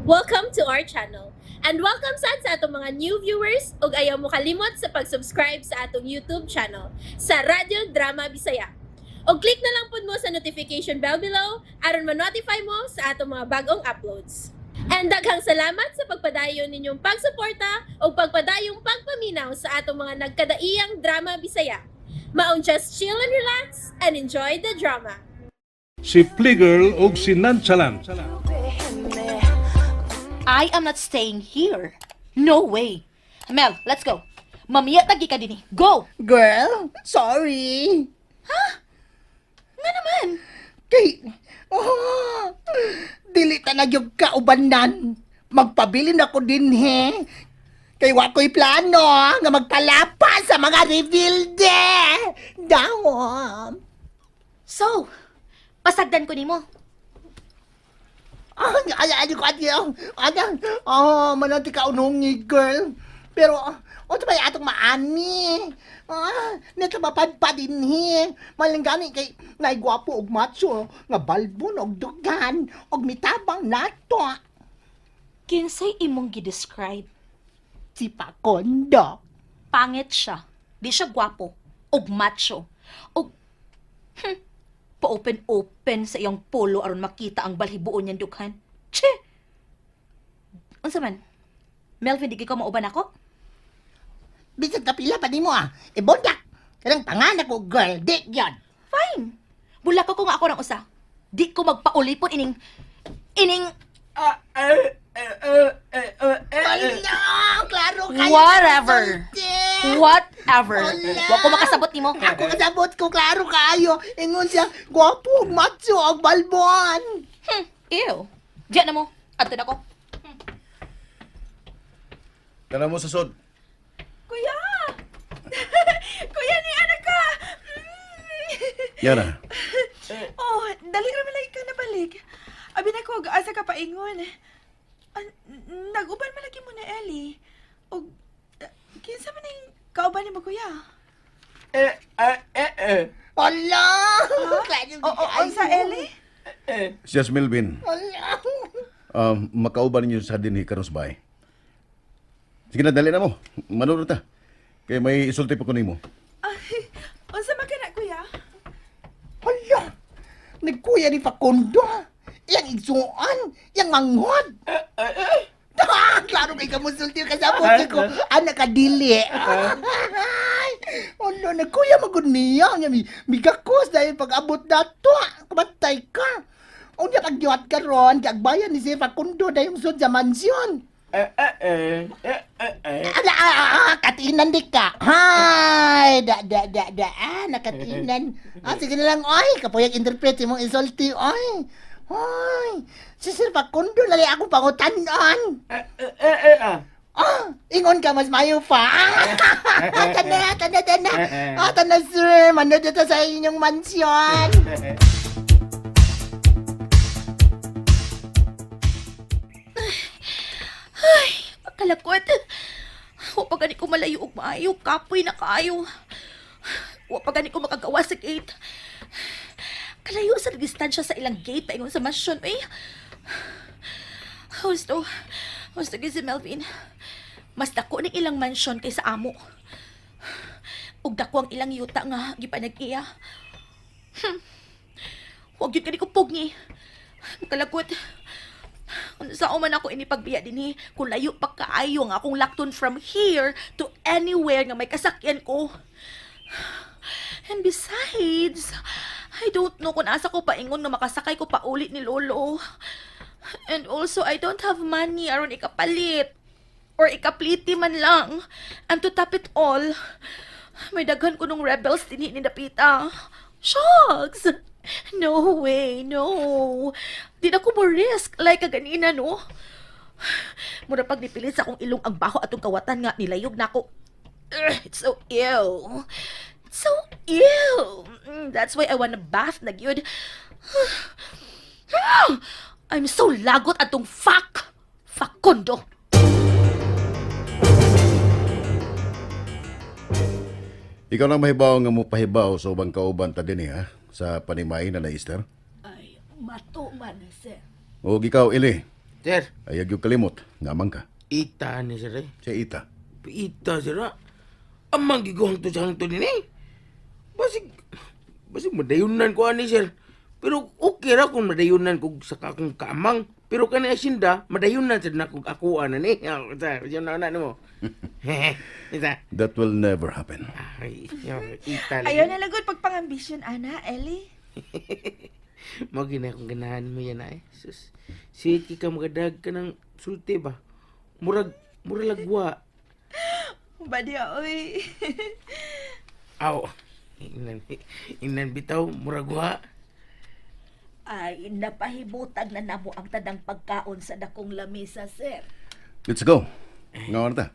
Welcome to our channel. And welcome sad sa atong mga new viewers ug ayaw mo kalimot sa pag-subscribe sa atong YouTube channel sa Radyo Drama Bisaya. Og click na lang pud mo sa notification bell below aron ma-notify mo sa atong mga bagong uploads. And daghang salamat sa pagpadayon ninyong pagsuporta ug pagpadayong pagpaminaw sa atong mga nagkadaiyang drama Bisaya. Maong just chill and relax and enjoy the drama. Si Pligirl ug si Nonchalant. I am not staying here. No way. Mel, let's go. Mamiya tagi ka dinhi. Go! Girl, sorry. Nga naman. Kay, oh, dili ta na gyud ka ubanan. Magpabilin ako dinhi. Kay wa ko'y plano nga magpalapa sa mga rebuilde. Dawom. So, pasagdan ko nimo. Ah, ay, ay, ko ati, oh, ay, oh, mananti ka unong girl. Pero, oh, may atong maani. Ah, nito mapadpa dinhi. Maling gani kay naigwapo og macho nga balbon og dugan og mitabang nato. Kinsay imong gi-describe? Si Pakondo. Pangit siya. Di siya gwapo. Og macho. Og pa-open-open sa iyang polo aron makita ang balhibuon niyang dughan. Che! Unsa man? Melvin, di ka mauban ako? Bisan kapila pa nimo ah. Ibondak. Kanang panganak ko girl, di yon. Fine. Bulak ko nga ako ng usa. Di ko magpaulipon ining Wala, klaro kayo. Whatever. Sulti. Whatever. Wala. Wa ko makasabot nimo. Ako kasabot ko, klaro kayo. Ingon siya, gwapo, macho, og balbon. Ew. Diyan na mo. Adto na ko. Tara mo sa sod. Kuya! Kuya, ni anak ka! Yara, Oh, dali ra man lagi ka nabalik. Abi na ko, asa ka paingon. Nag-uban man lagi mo na Ellie. Og, kinsa man ning kauban nimo, kuya? Wala. Klaro O, o, unsa, Ellie? siya si Melvin. Wala. Makauban ninyo sa dinhi karon sa bahay. Sige na, dali na mo. Manuro ta. Kay may isulti pa ko nimo. Unsa man ka na, kuya? Wala. Nagkuya ni Facundo. Iyang igsuon. Iyang manghod. Ah, klaro kay kamusulti kasabot ko. Anak ka dili. Ano, nagkuya magud niya. Nya mi migakos dahil pag-abot nato. Kumatay ka. Unya pagdiwat ka ron, kagbayan ni si Facundo dayong sud sa mansyon. Ala, katinan di ka. Hay, da, da, da, da. Ah, nakatinan. Ah, sige na lang, oy. Kapuyag interpret imong isulti, oy. Oy, si Sir Facundo, lali ako pangutanon. Ah, ingon ka mas mayo pa. Tanda, tanda, tanda. Ah, tanda, sir. Manood ito sa inyong mansyon. Kalakot. Wa pa gani ko malayo og maayo, kapoy na kaayo. Wa pa gani ko makagawa sa gate. Kalayo sa distansya sa ilang gate paingon sa mansion eh. Husto, husto gyud si Melvin. Mas dako ning ilang mansion kaysa amo. Ug dako ang ilang yuta nga gipanag-iya. Wa gyud kani ko pugni. Kalakot. Sa man ako inipagbiya dinhi kung layo pa kaayo nga akong lakton from here to anywhere nga may kasakyan ko. And besides, I don't know kung asa ko paingon nga makasakay ko paulit ni Lolo. And also, I don't have money aron ikapalit or ikapliti man lang. And to top it all, may daghan ko nung rebels dinhi ni Dapita. Shucks! No way, no. Di na ko mo risk like kaganina, no? Mura pag nipilit sa akong ilong ang baho atong kawatan nga nilayog na ako. Ugh, it's so ew. It's so ew. That's why I wanna bath na gyud. I'm so lagot atong fuck. Facundo. Ikaw na mahibaw nga mo pahibaw sa ubang kauban ta dinhi ha sa panimay na na Easter. Ay, mato man, sir. O ikaw, Ili. Sir, Ayag yung kalimot, ngamang ka. ita ni sir eh. Siya ita. Ita sir ah. Amang giguhang to sa hangto din eh. Basig, basig madayunan ko ani sir. Pero okay ra kung madayunan ko sa akong kaamang. Pero kani asinda, madayunan sad na kog ako ana ni. Sa, yun na na mo. Ita. That will never happen. Ay, ita Ayaw na lagod pagpangambisyon, ana, Ellie. Mao gina akong ganahan mo yan ay. Sus. Sweet ka magadag ka ng sulti ba? Murag murag lagwa. Badiya, oy. Aw. Ingnan, ingnan bitaw murag wa. Ay, napahibutag na namo ang tadang pagkaon sa dakong lamesa, sir. Let's go. Nga ta.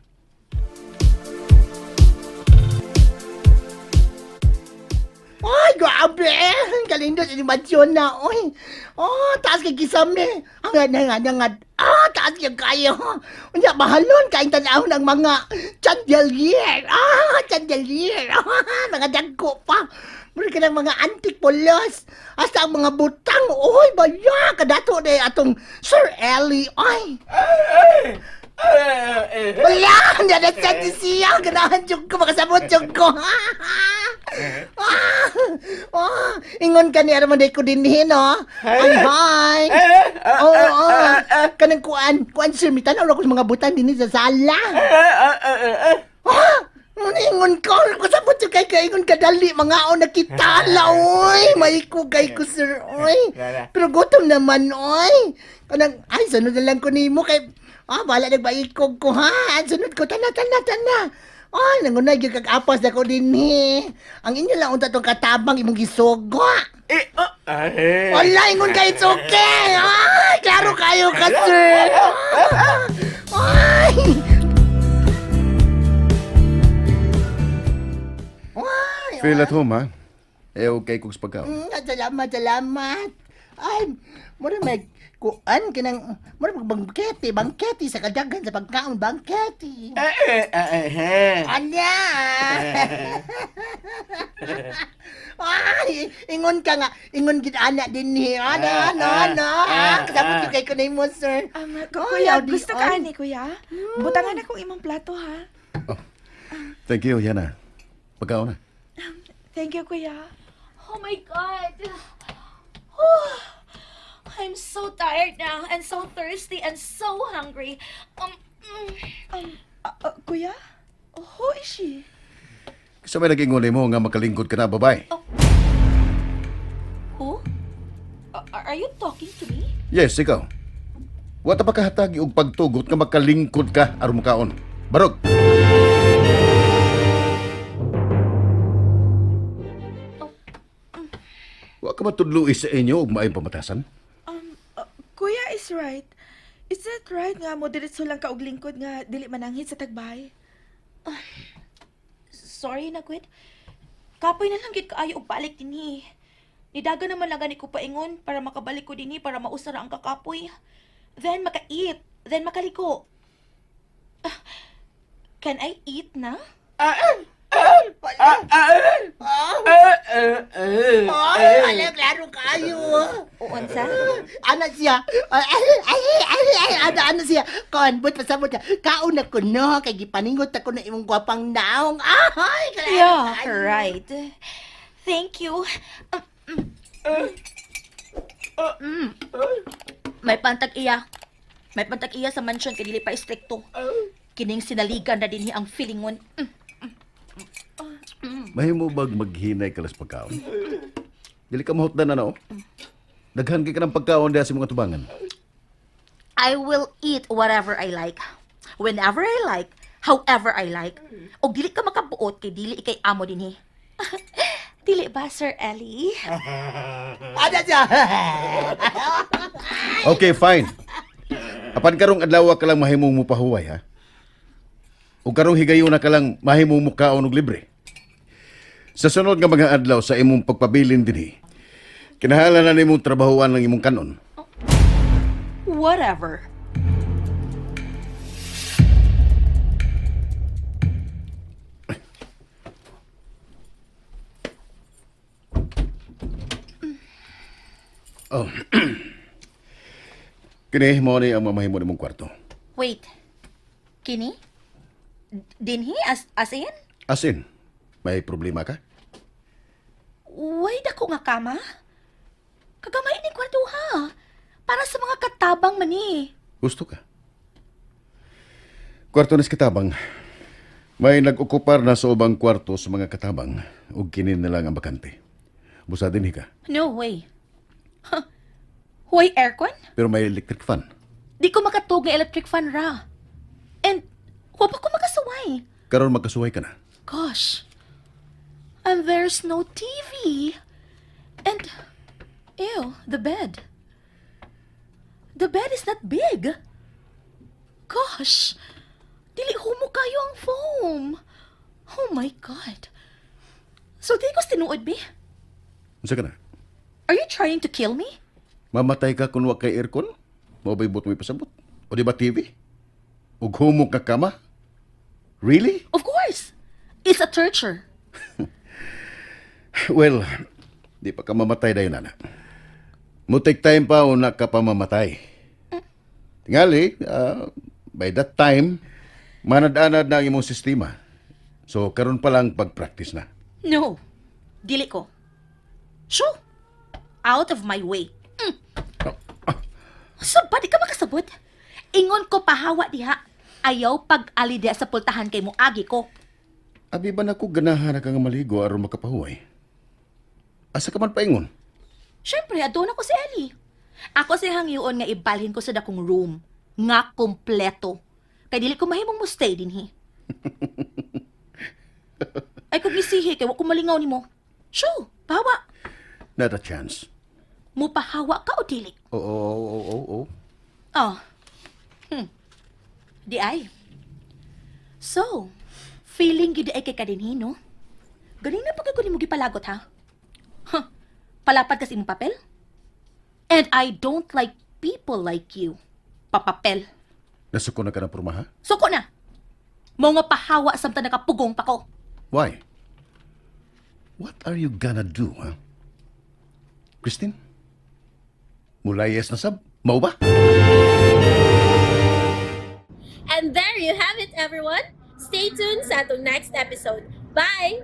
Ay, grabe! Ang galing doon sa animasyon na, oy! Oh, taas kay kisame! Ang nga, nga, nga, ah, taas yung kayo! Unya, mahalon, kain tanahon ang mga chandelier! Ah, chandelier! Ah, mga dagko pa! Mura ka ng mga antik pulos! Hasta ang mga butang! Oy, baya! Kadato na atong Sir Ellie! Ay! Wala! Hindi na siya! Ganahan jud ko! Makasabot jud ko! Ah, ah, ingon ka ni Armand ko dinhi no. Ay hi. Oo, oo. Kanang kuan, kuan sir, mitan-aw ra ko sa mga butan dinhi sa sala. Ah, ingon ko, kasabot jud kay kaingon kadali mga o nakitala oy. Maiko kay ko sir oy. Pero gutom naman oy. Kanang ay sunod na lang ko nimo kay ah bahala nagbaikog ko ha. Sunod ko tana tana tana. Ay, nangunay gyud kag apas na ko dinhi. Ang inyo lang unta tong katabang imong gisugo. Eh, oh, ay. Wala, ingon ka, it's okay. Ay, klaro kayo ka, sir. Ay! Ay, Feel at home, ha? Eh, okay kong sa pagkaon. Salamat, salamat. Ay, mura may kuan kinang mura mag bangkete, bangkete sa kadaghan sa pagkaon, bangkete. Eh, eh, eh, eh. Anya! Ay, ingon ka nga, ingon gid ana din ni. Ano, ano, ano? Ah, kasabot ko kay kunay mo, sir. Ay, Kuya, Audi, gusto ka ay. ani, kuya? Butangan akong imong plato, ha? Thank you, Yana. Pagkaon na. Thank you, kuya. Oh my God! Whew. I'm so tired now and so thirsty and so hungry. Kuya? Who is she? Sa may nag-ingon mo nga makalingkod ka na, babae. Who? Are you talking to me? Yes, ikaw. Wa ta pa kahatagi og pagtugot nga makalingkod ka aron mukaon. Barog. Wa ka matudloi sa inyo og maayong pamatasan? Kuya is right. Is that right nga mo diretso lang ka og lingkod nga dili mananghid sa tagbay? Sorry na, Gwed. Kapoy na lang gid kaayo og balik dinhi. Nidaga naman lang gani ko paingon para makabalik ko dinhi para mausara ang kakapoy. Then maka-eat, then makaliko. Ah, can I eat na? Ay, wala, klaro kayo. Uunsa? Ana siya. Ay, ay, ay, ay, ay, ano, ano siya. Kon, but pasabot ka. Kaon na ko no, kay gipaningot ako na imong gwapang naong. Ay, klaro Yeah, kayo. right. Thank you. Mm. May pantag iya. May pantag iya sa mansion kay dili pa istrikto. Kining sinaligan na dinhi ang feelingon. Mahimo bag maghinay ka las pagkaon? Dili ka mahutdan na no? Daghan kay ka ng pagkaon diha sa mga tubangan. I will eat whatever I like. Whenever I like, however I like. Og dili ka makabuot kay dili ikay amo dinhi. Dili ba, Sir Ellie? Ana siya. Okay, fine. Apan karong adlaw ka lang mahimong mupahuway ha. Ug karong higayuna ka lang mahimong mukaon og libre. Sa sunod nga mga adlaw sa imong pagpabilin dinhi, kinahanglan na nimong trabahuan ang imong kanon. Whatever. Oh. Kini mao ni ang mamahimo nimong kwarto. Wait. Kini? Dinhi as in? As in, may problema ka? Way dako nga kama. Kagamay ni kwarto ha. Para sa mga katabang man eh. Gusto ka? Kwarto ni sa katabang. May nag-okupar na sa ubang kwarto sa mga katabang ug kini na lang ang bakante. Busa dinhi ka. No way. Huh. Way aircon? Pero may electric fan. Di ko makatug nga electric fan ra. And wa pa ko makasuway. Karon magkasuway ka na. Gosh. And there's no TV. And ew, the bed. The bed is not big. Gosh. Dili humo kaayo ang foam. Oh my God. So di ko tinuod, be. Unsa ka na? Are you trying to kill me? Mamatay ka kung wa kay aircon? Mao ba'y buot mo ipasabot? O di ba TV? Ug humok ka kama? Really? Of course. It's a torture. Well, di pa ka mamatay dayon, ana. Mo take time pa una ka pa mamatay. Tingali, by that time, manad-anad na ang imong sistema. So, karon pa lang pag-practice na. No. Dili ko. Shoo! Out of my way. So, ba, di ka makasabot? Ingon ko pahawa diha. Ayaw pag-ali diha sa pultahan kay mo agi ko. Abi ba na ko ganahan na ka nga maligo aron makapahuway? Asa ka man paingon? Siyempre, aduna ko si Ellie. Ako si hangyoon nga ibalhin ko sa dakong room. Nga kompleto. Kay dili ko mahimong mo stay dinhi. Ay kung gisihi kay wa ko malingaw nimo. Shoo! Pahawa! Not a chance. Mupahawa ka o dili? Oo, oo, oo, oo, oo. Oh. Di ay. So, feeling gid ay kay kadinhi, no? Ganina pa kay ko nimo gipalagot, ha? Huh. Palapad kasi imong papel? And I don't like people like you. Papapel. Nasuko na ka ng porma, ha? Suko na. Mao nga pahawa samtang nakapugong pa ko. Why? What are you gonna do, ha? Christine? Mulayas na sab? Mao ba? And there you have it, everyone. Stay tuned sa atong next episode. Bye!